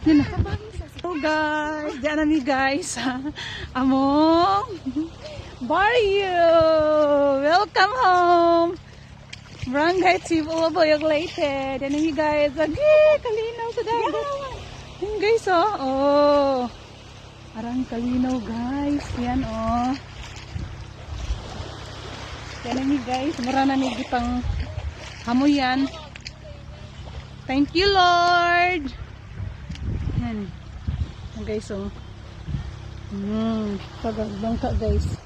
Yun na. Oh guys, diyan na mi guys. Among Barrio. Welcome home. Barangay Tibuo, Bayog, Leyte. Diyan na mi guys. Agi, kalinaw sa dagat. Yan guys oh. Oh. Arang kalinaw guys. Yan oh. Yan na mi guys. Mura na mi gipang hamuyan. Thank you, Lord. Yan. Yan guys, oh. Pagagbangka guys.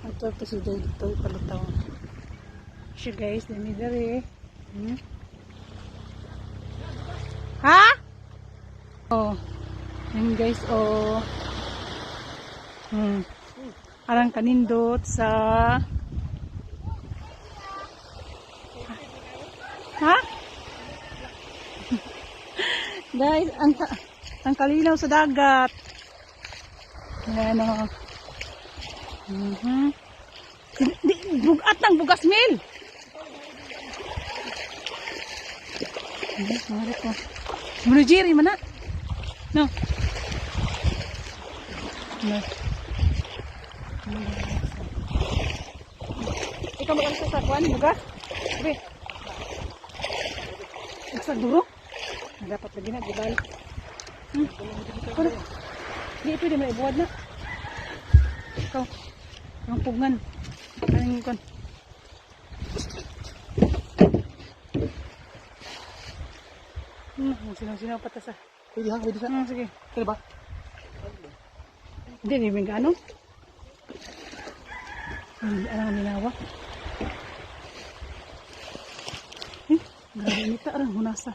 Ato pa si Jay dito palutaw. Siya guys, dami dere. Ha? Oh. Yan guys, oh. Arang kanindot sa. Ha? Guys, ang kalinaw sa dagat. Ayan o. Di, bugat ng bugas mil. Mari ko. Munujiri mana? No. No. Ikaw mag sa kuan bugas? Be. Sa duro? Dapat lagi na gibal. Kuno. Di pwede mo ibuwad na. Ikaw. Ang pugngan. Anong kon? Sinaw-sinaw pa ta sa. Pwede ha, pwede sa. Sige. Pwede ba? Hindi, hindi may gaano. Hindi, alam minawa. Eh, grabe nita, arang hunasa.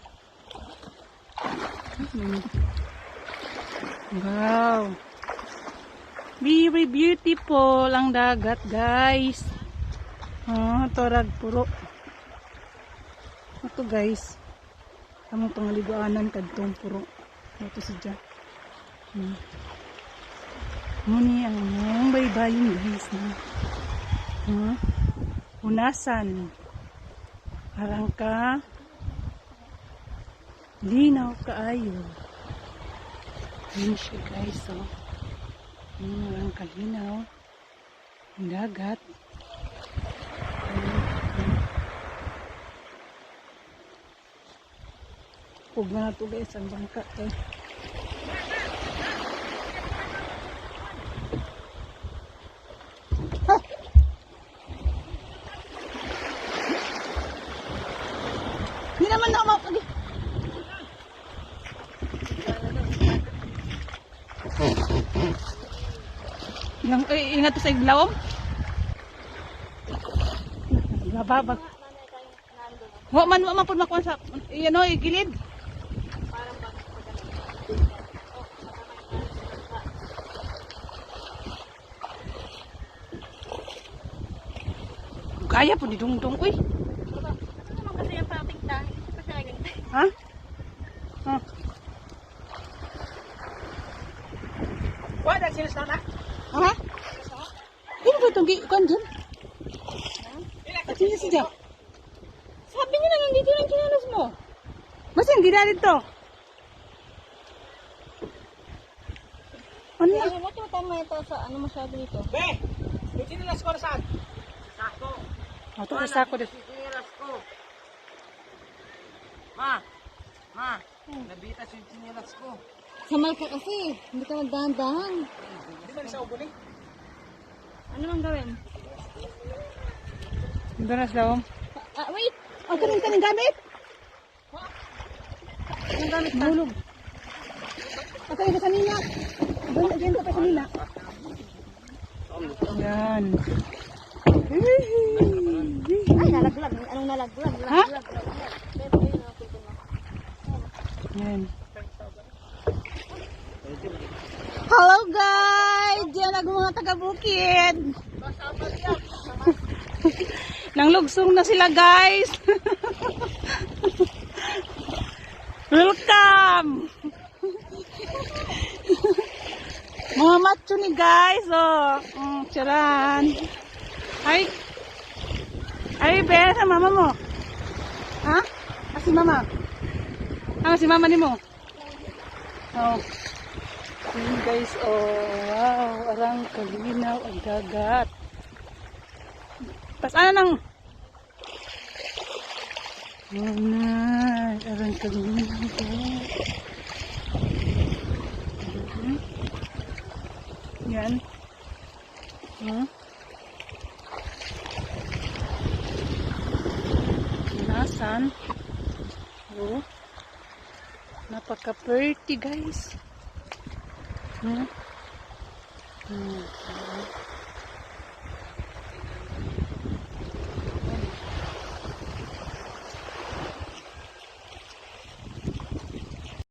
Wow. Very beautiful ang dagat, guys. Oh, torag puro. Ito, guys. Among pangaliguanan kadtong puro. Ito siya. Muni ang among baybayin guys na. Unasan. Arang ka. Linaw kaayo. Yun siya guys, oh. Arang kalinaw. Ang dagat. Pug na to guys, ang bangka kay. Ha! Hindi naman na umapag. Ingat, eh, ingat to sa iglawom. Bababag. Wa man pud makuha sa ano, igilid. Gaya po ni Dungdung, uy. Ano naman kasi yung pating tayo? Hindi pa siya ganyan. Ha? Ha? Wala sila sana. Ha? Hindi ba itong kan dyan? At sino si Jack? Sabi niya na nandito lang kinalas mo. Basta hindi na dito. Ano na? Ay, mo tama ito sa ano masyado dito. Be, yung sinilas ko na saan? Sako. Oh, ito sa sako dito. Sinilas ko. Ma, ma, nabitas yung sinilas ko. Samal ka kasi. Hindi ka nagdahan-dahan. Hindi man sa ubo ni. Ano mang gawin? Doon na sila. Ah, wait! Oh, kanin kanin gamit. Anong gamit pa? Mahulog. Ako yung sa nila. Doon na pa sa nila. Yan. Ay, nalaglag. Anong nalaglag? Ha? Laglag, laglag. Pero ayun, nakita mo. Yan. Hello guys! Diyan ang mga taga-bukid. Nanglugsong na sila guys. Welcome! Mga macho ni guys, oh. Charan. Ay. Ay, be, sa mama mo. Ha? Ah, si mama. Ah, si mama ni mo. Oh. Yun, guys, oh, wow, arang kalinaw ang dagat. Tas ano nang. Oh, nice. Arang kalinaw, guys. Yan. Nasan? Oh. Napaka-pretty, guys.